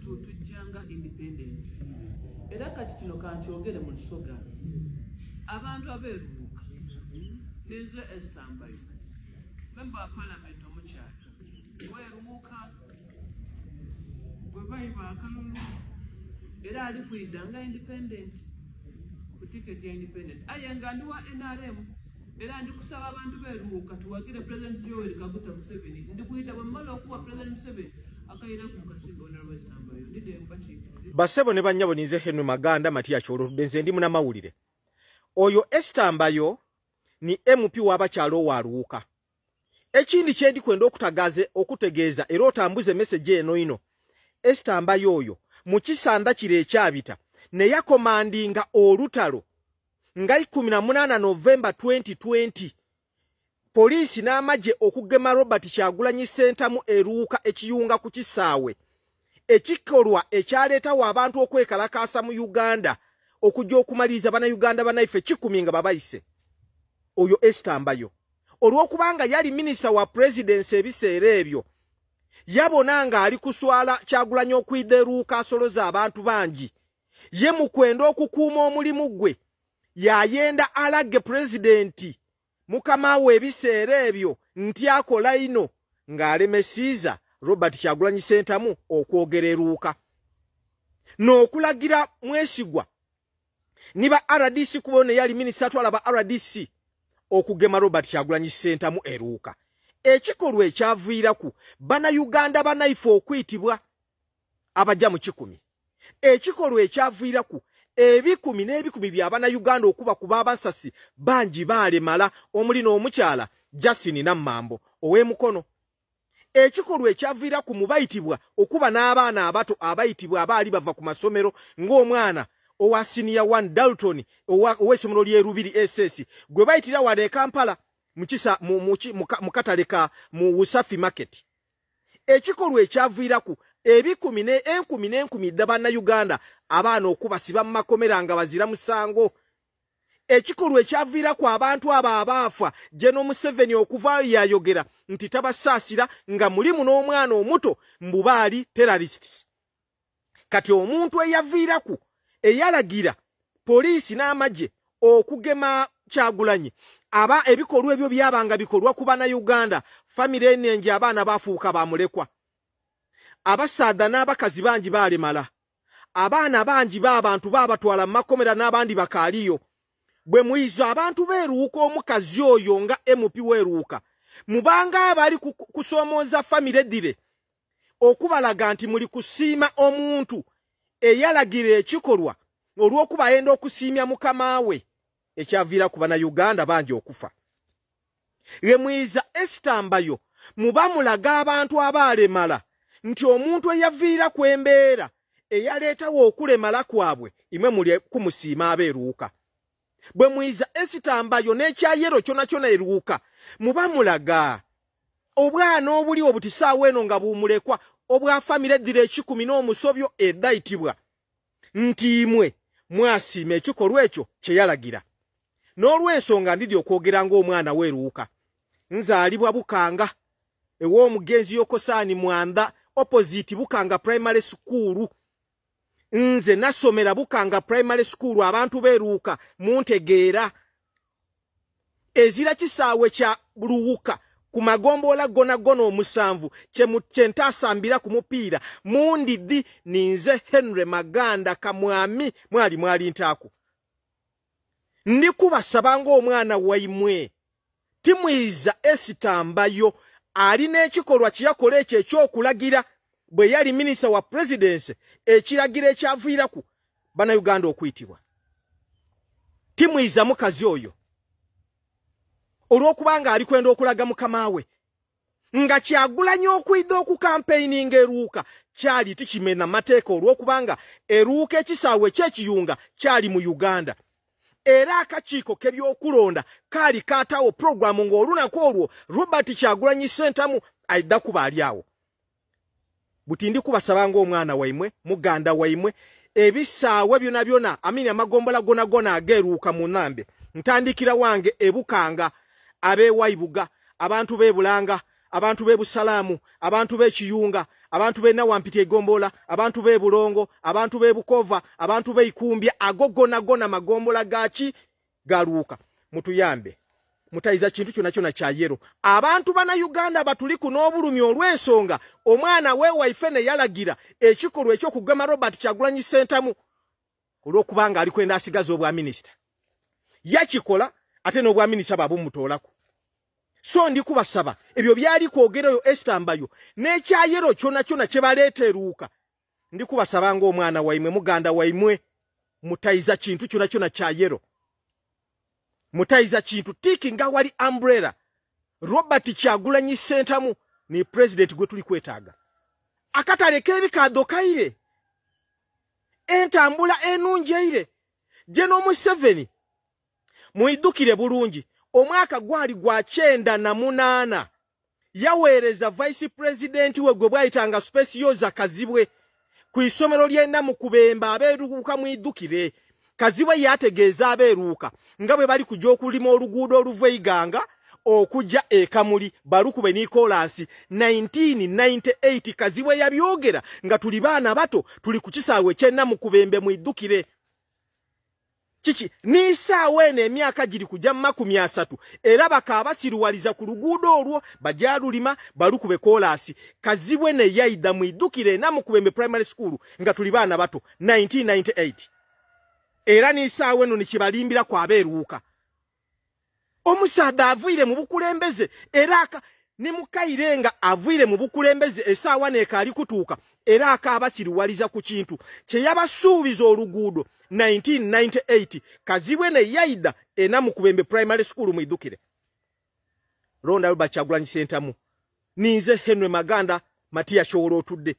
Tujjanga independence. Era kati kino kankyogere mu Lusoga. Abantu abeeruuka, ninze Esther Mbayo, member wa parliament omukyala weeruuka, gwe bayiba akalulu, era ali kwidda nga independent ku ticket ya independent, aye nga ndi wa NRM. Era ndi kusaba abantu beeruuka tuwagire President Yoweri Kaguta Museveni. Ndi kuyita bwe mmala okuwa President Museveni akayira ku mukasimba. Honorable Esther Mbayo, ndidde mbakiikirire. Basebo ne bannyabo, ninze Henry Maganda Matiya Kyolotudde, nze ndi munamawulire. Oyo Esther Mbayo ni MP w'abakyalo owaluuka. Ekindi kyendi kwenda okutagaze, okutegeeza era otambuze message eno ino, Esther Mbayo oyo mu kisanda kire ekyabita ne yakomandinga olutalo nga 18 November 2020, poliisi n'amagye okugema Robert Kyagulanyi Ssentamu eruuka ekiyunga ku kisaawe, ekikolwa ekyaleetawo abantu okwekalakaasa mu Uganda okujja okumaliriza Bannayuganda bannaife 100 nga babayise. Oyo Esther Mbayo, olw'okubanga yali minisita wa presidency ebiseera ebyo, yabona ng'ali kuswala Kyagulanyi okwidha eruuka asoloza abantu bangi. Ye mu kwenda okukuuma omulimu gwe, yayenda alage pulezidenti mukama we ebiseera ebyo nti akola ino ng'alemesiiza Robert Kyagulanyi Ssentamu okwogera eruuka n'okulagira Mwesigwa ni ba RDC, kuba ono yali minisita atwala ba RDC, okugema Robert Kyagulanyi Ssentamu eruuka, ekikolwa ekyaviiraku Bannayuganda banaife okwitibwa abajja mu 100, ekikolwa ekyaviiraku ebikumi n'ebikumi bya Bannayuganda okuba kuba abasasi bangi baalemala, omuli n'omukyala Justin Nammambo ow'emukono, ekikolwa ekyaviiraku mu bayitibwa okuba n'abaana abato abayitibwa abaali bava ku masomero, ng'omwana owa senior one Dalton ow'essomero ly'e Lubiri SS gwe bayitira wano e Kampala mukisa mu katale ka mu Wusafi Market, ekikolwa ekyaviiraku ebikumi ne enkumi n'enkumi dda Bannayuganda abaana okubasiba mu makomera nga bazira musango, ekikolwa ekyaviiraku abantu abo abaafa Geno Museveni okuvaayo yayogera nti tabasaasira, nga mulimu n'omwana omuto, mbu baali terrorists. Kati omuntu eyaviiraku eyalagira poliisi n'amagye okugema Kyagulanyi, aba ebikolwa ebyo byabanga bikolwa ku Bannayuganda, famire enengi abaana bafuuka bamulekwa, abasaadha n'abakazi bangi baalemala, abaana bangi b'abantu baabatwala mu makomera n'abandi bakaaliyo. Bwe muyiza abantu beeruuka, omukazi oyo nga MP weeruuka, mubanga abali kusoomooza famire dire okubalaga nti muli kusiima omuntu eyalagira ekikolwa olw'okuba ayenda okusiimya mukama we, ekyaviira ku Bannayuganda bangi okufa. Lwe mwiza Esther Mbayo, muba mulaga abantu abaalemala nti omuntu eyaviira ku embeera eyaleetawo okulemala kwabwe, imwe muli kumusiima abeeruuka. Bwe mwiza Esther Mbayo n'ekyayero kyona kyona eruuka, muba mulaga obwana obuli obutisaawo eno nga bumulekwa obwa famire eddira 100 n'omusobyo edayitibwa nti imwe mwasiima ekikolwa ekyo kye yalagira. N'olw'ensonga ndidi okwogera ng'omwana weeruuka, nzaalibwa Bukanga ew'omugenzi Yokosaani Mwanda, opposite Bukanga Primary School. Nze nasomera Bukanga Primary School. Abantu beeruuka muntegeera. Ezira kisaawe kya Luwuka ku magombolola gona gona omusanvu kye ntaasambira ku mupiira mundidi. Ninze Henry Maganda Kamwami, mwali mwali ntaaku. Ndi kubasaba ng'omwana waimwe, timwiza Esther Mbayo alina ekikolwa kyeyakola ekyo ekyokulagira bwe yali minisita wa presidency, ekiragiro ekyaviiraku Bannayuganda okwitibwa. Timwiza mukazi oyo olw'okubanga ali kwenda okulaga mukama we nga Kyagulanyi okwidha okukampeininga eruuka kyali tikimena mateeka, olw'okubanga eruuka ekisaawe ekyekiyunga kyali mu Uganda, era akakiiko k'ebyokulonda kaali kaatawo puroguramu ng'olunaku olwo Robert Kyagulanyi Ssentamu aidha kuba ali awo. Buti ndi kubasaba ng'omwana waimwe, muganda waimwe, ebisaawe byona byona, amini, amagombola gona gona ageeruuka mu nambe, ntandikira wange ebukanga, ab'ewaibuga, abantu b'ebulanga, abantu b'ebusalaamu, abantu b'ekiyunga, Abantu b'e Nawampiti egombola, abantu b'e Bulongo, abantu b'e Bukova, abantu b'e Ikumbya, ago gonagona magombola gaki galuuka. Mutuyambe, mutayiza kintu kyona kyona kya yero. Abantu bana Uganda batuliku n'obulumi olw'ensonga omwana we waife ne yalagira ekikolwa eky'okugema Robert Kyagulanyi Ssentamu olw'okubanga ali kwenda asigaza obwa minisita. Yakikola ate n'obwa minisita babumutoolako. So ndi kubasaba ebyo byali kwogera oyo Esther Mbayo n'ekya yero kyona kyona kye baleeta eruuka, ndi kubasaba ng'omwana waimwe, muganda waimwe, mutayiza kintu kyona kyona kya yero, mutayiza kintu tiki nga wali umbrella. Robert Kyagulanyi Ssentamu ni president gwe tuli kwetaaga. Akatale k'ebikaado kaire, entambula enungi eire. General Museveni muidukire bulungi, omwaka gwali gwa 98 yaweereza vice president we gwe bwayitanga Specioza Kazibwe ku isomero ly'e Namukubembe abeeruuka. Mwidukire Kazibwe yategeeza abeeruuka nga bwe bali kujja okulima oluguudo oluva Iganga okujja e Kamuli balukube ni kolansi. 1998 Kazibwe yabyogera nga tuli baana bato, tuli ku kisaawe ky'e Namukubembe. Mwidukire kiki n'isaawa eno emyaka giri kujja mu 30 era bakaabasiruwaliza ku luguudo olwo bajalulima balukube koolaasi. Kazibwe ne yaida, mwidukire, Namukubembe Primary School nga tuli baana bato 1998, era n'isaawa eno nikibalimbira ku abeeruuka. Omusaadha aviire mu bukulembeze era aka ne mukaire nga aviire mu bukulembeze esaawa neekaali kutuuka era akaabasiriwaliza ku kintu kye yabasuubiza oluguudo 1998. Kazibwe ne yaida e Namukubembe Primary School. Mwidukire londa Robert Kyagulanyi Ssentamu. Ninze Henry Maganda Matiya Kyowolo otudde.